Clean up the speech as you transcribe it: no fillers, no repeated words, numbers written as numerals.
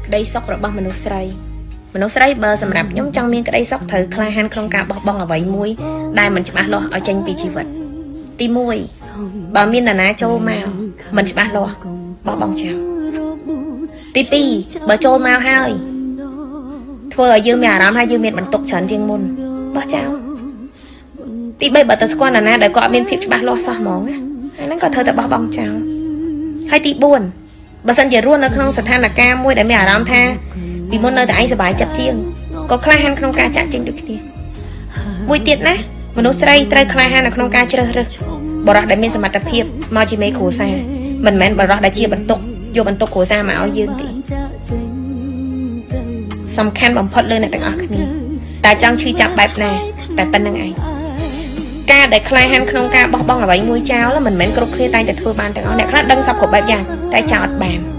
ក្តីសុខរបស់មនុស្សស្រីមនុស្សស្រីបើសម្រាប់ខ្ញុំចង់មានក្តីសុខត្រូវក្លាហានក្នុងការបោះបង់អ្វីមួយដែលមិនច្បាស់លាស់ឲ្យចេញពីជីវិតទី1បើមាននរណាចូលមកមិនច្បាស់លាស់បោះបង់ចោលទី2បើចូលមកហើយធ្វើឲ្យយើងមានអារម្មណ៍ថាយើងមានបន្ទុកច្រើនជាងមុនបោះចោលទី3បើទៅស្គាល់នរណាដែលគាត់អត់មានភាពច្បាស់លាស់សោះហ្មងណាហើយហ្នឹងក៏ត្រូវតែបោះបង់ចោលហើយទី4បើសិនជារស់នៅក្នុងស្ថានភាពមួយដែលមានអារម្មណ៍ថាពីមុននៅតែឯងសប្បាយចិត្តជាងក៏ក្លាហានក្នុងការចាក់ចេញដូចគ្នាមួយទៀតណាមនុស្សស្រីត្រូវក្លាហាននៅក្នុងការជ្រើសរើសបុរសដែលមានសមត្ថភាពមកជាមេគ្រួសារមិនមែនបុរសដែលជាបន្ទុកយកបន្ទុកគ្រួសារមកឲ្យយើងទេសំខាន់បំផុតលើអ្នកទាំងអស់គ្នាតែចង់ឈឺចាប់បែបណាតែប៉ុណ្្នឹងឯងការដែលក្លាហានក្នុងការបោះបង់អ្វីមួយចោលមិនមែនគ្រប់គ្នាតែងតែធ្វើបានទាំងអស់អ្នកខ្លះដឹងសពគ្រប់បែបយ៉ាងតែចោលអត់បាន។